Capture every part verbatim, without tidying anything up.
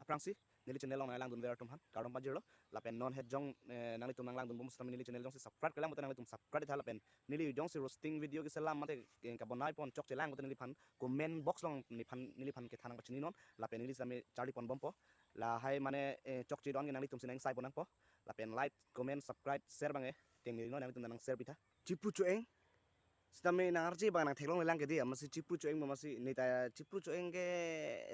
aphrangsi neli channel along nanglangdun ver atum aphan kardom pajirlo. Lapen non het jong, eh, nanglitum nanglangdun bom sitame neli channel jongsi subscribe kelang pute nanglitum subscribe tha, lapen neli jongsi roasting video keselam mate, eh, kabonai pon chokche lang pute neliphan comment box along neliphan, neliphan kethan nangpachini non, lapen neli sitame charli pon bompo. Lahai mane, eh, chokche don ke nanglitum si nangsai pon nangpo. Lapen like, comment, subscribe, share abang eh. Teng neli non nanglitum nang share pitha. Chipru Cho-eng. Sitame nangarje abang nang theklongle lang ke dei, amatsi Chipru Cho-eng amatsi neta Chipru Cho-eng ke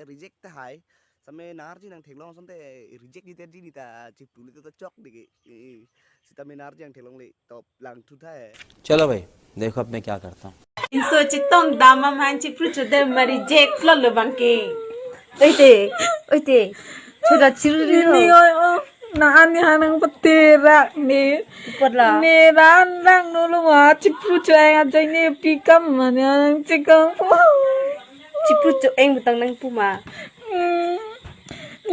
reject tahai. Sitame nangarje nang theklong asonte reject ji te ji neta Chipru le to chok dei ke. Eh, eh. Sitame nangarje nang theklongle top lang thu tha hai. चलो भाई, देखो अब मैं क्या करता हूँ। Inso chetong dam amhan Chipru Cho-eng ma reject lo lo abang ke. Oi te, oi te. Choda chiru ri Ini lo. Oi, oh, na ani hanang peterak ni. Ipot la. Ni ran lang nulu ma Chipru Cho-eng ajoine pi kam mane nang chekang. Chipru Cho-eng pu tang nangpu ma. Hmm.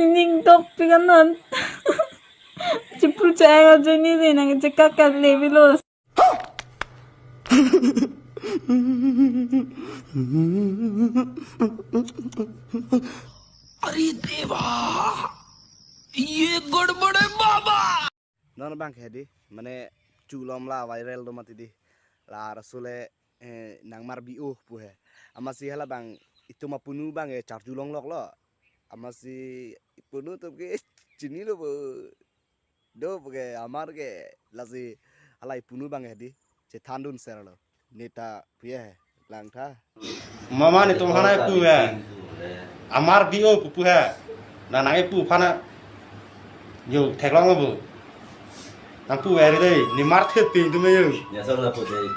Ining tok pi kan non. Chipru Cho-eng ajoine ni nang chekak kan le bilo. अरे देवा, ये गड़बड़ है बाबा। Non abang ke dei, mane chulom la viral do mati dei. La rasule, eh, nang mar bi-o pu he. Amatsi hala abang itum apunu abang eh charju longlok lo. Amatsi ipunu atum ke chinilo bo. Do pu ke amar ke lasi halai punu abang eh dei. Chethandun serlo. Neta pu he lang tha. Mama netum aphan nangpu he. Amar bi-o pu pu he. Na nang-ipu aphan na. Yo theklong lo bo. Nangpu he ri dei. Ni mar the pin tu me yo. Nyasar na po dei.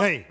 Hey.